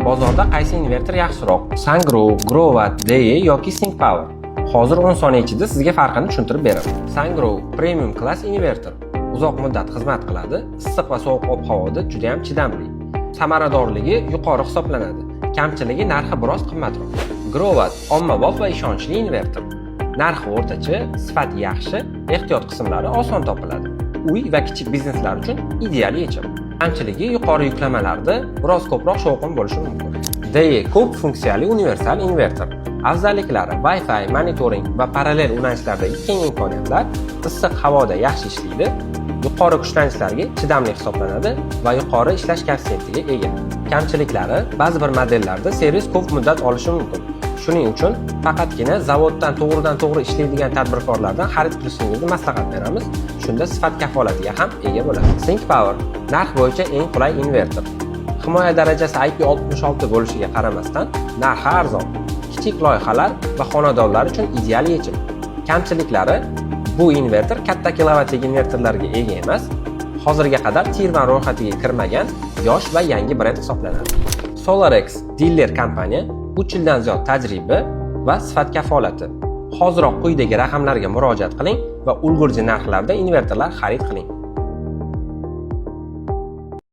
Bozorda qaysi invertor yaxshiroq? Sungrow, Growatt, Deye yoki Sync Power? Hozir 10 soniya ichida sizga farqini tushuntirib beraman. Sungrow premium klass invertor. Uzoq muddat xizmat qiladi, issiq va sovuq ob-havoda juda ham chidamli. Samaradorligi yuqori hisoblanadi. Kamchiligi, narxi biroz qimmatroq. Growatt ommabop va ishonchli invertor. Narxi o'rtacha, sifati yaxshi, ehtiyot qismlari oson topiladi. Uy va kichik bizneslar uchun ideal yechim. Kamchiligi, yuqori yuklamalarda biroz ko'proq shovqin bo'lishi mumkin. Deye ko'p funksiyali universal invertor. Afzalliklari: Wi-Fi, monitoring va parallel ulanishlardagi keng imkoniyatlar, issiq havoda yaxshi ishlaydi, yuqori kuchlanishlarga chidamli hisoblanadi va yuqori ishlash koeffitsiyentiga ega. Kamchiliklari: ba'zi bir modellarda servis ko'p muddat olishi mumkin. Shuning uchun faqatgina zavoddan to'g'ridan to'g'ri ishlaydigan tadbirkorlardan xarid qilishingizni maslahat beramiz. Shunda sifat kafolatiga ham ega bo'ladi. Sync Power narx bo'yicha eng qulay invertor. Himoya darajasi IP66 bo'lishiga qaramasdan, narxi arzon. Kichik loyihalar va xonadonlar uchun ideal yechim. Kamchiliklari: bu invertor katta kilovatlik invertorlarga ega emas, hozirga qadar Tier 1 ro'yxatiga kirmagan yosh va yangi brend hisoblanadi. SolarX diler kompaniya, 3 yildan ziyod tajriba va sifat kafolati. Hoziroq quyidagi raqamlarga murojaat qiling va ulgurji narxlarda invertorlar xarid qiling.